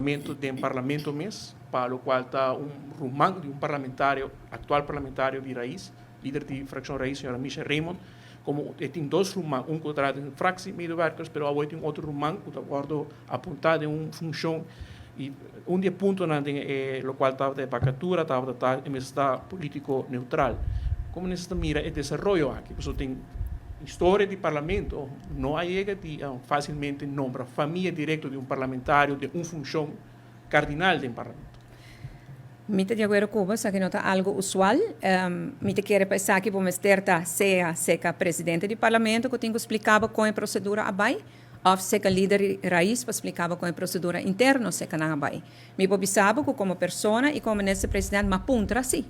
Mento den Parlamento mes, pa locual ta un ruman di un parlamentario, actual parlamentario di Raiz, lider di fraccion Raiz, señora Misha Raymond, como e tin dos ruman, un cu ta traha den fractie medewerkers, pero awor e tin otro ruman cu ta wordo apunta den un funcion y un di e puntonan den e locual tabata e vacatura tabata ta e mester ta politico neutral. Como nos ta mira e desaroyo aki? Pasobra tin historia di Parlamento no a yega di facilmente nombra famia directo di un parlamentario den un funcion cardinal den Parlamento. Mi ta di acuerdo cu bo, esaki no ta algo usual. Mi ta kere pa esaki bo mester ta sea seca presidente di Parlamento cu tin cu splica bo con e procedura a bay of seca lider di Raiz pa splica bo con e procedura interno seca nan a bay. Mi por bisa bo cu como persona y como minister president m'a puntra si.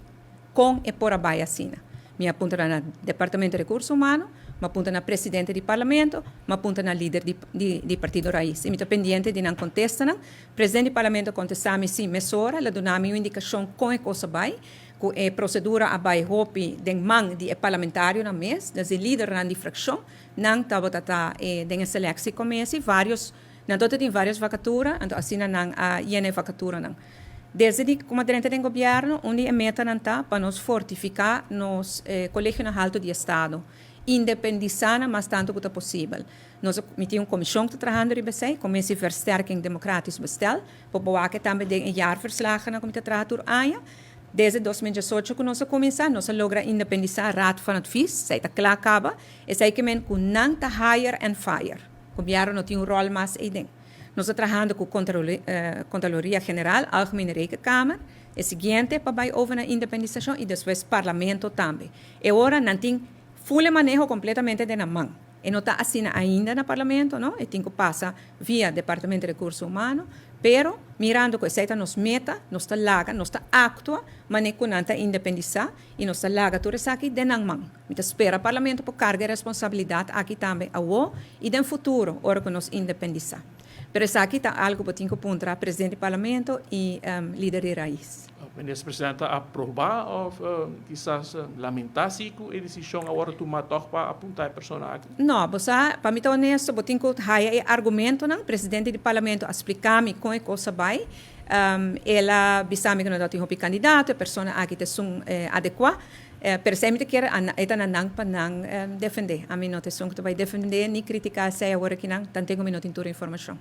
Kon e por a bai asina? Mi a puntra na Departamento di Rekurso Humano, mi a puntra na presidente di Parlamento, mi a puntra na lider di di Partido Raiz i mi ta pendiente di nan kontestanan. Presidente di Parlamento a kontestá mi si mesora, el a duna mi un indikashon kon e kos a bai, ku e prosedura a bai hopi den man di e parlamentarionan mes, des di lidernan di frakshon, nan tabata ta den e seleksie komesi, varios Nan tabata tin varios vakatura, anto asina nan a yena e vakaturanan. Desde di kuma drenta den gobièrnu, un di e metanan ta pa nos fortifiká nos kolegionan haltu di estado, independisá nan mas tantu ku ta posibel. Nos a mi tin un komishon ku ta trahando riba esei, Commissie Versterking Democratisch Bestel, por bo wak tambe den e jaarverslagennan ku mi ta traha tur aña. Desde 2018 ku nos a kuminsá, nos a logra independisá Raad van Advies, esei ta kla kaba, esei ke men ku nan ta hire and fire. Gobierno no tin un rol mas eyden. Nos ta trahando cu Contraloria General, Algemene Rekenkamer, e siguiente pa bay over na independisacion y despues Parlamento tambe. E ora nan tin full e maneho completamente den nan man. E no ta asina ainda na Parlamento, no, e tin cu pasa via Departamento di Recurso Humano, pero mirando cu esey ta nos meta, nos ta laga, nos ta actua mane cu nan ta independisa y nos ta laga tur esaki den nan man. Mi ta spera Parlamento por carga e responsabilidad aki tambe awo y den futuro ora cu nos independisa. Pero esaki ta algo bo tin cu puntra Presidente di Parlamento y lider di Raiz. Minister Presidente ta aproba of kisas lamenta si cu e decision a wordo tuma toch pa apunta e persona aki? No, bo sa, pa mi ta honesto, bo tin cu haya e argumentonan. Presidente di Parlamento a splica mi con e cos a bay. El a bisa mi cu no tabatin hopi candidato, e persona aki ta esun adecua. Pero esei mi ta kere e ta na nan pa nan defendé. Ami no ta esun ku ta bai defendé ni kritiká esei awor aki nan, tanten ku mi no tin tur informashon.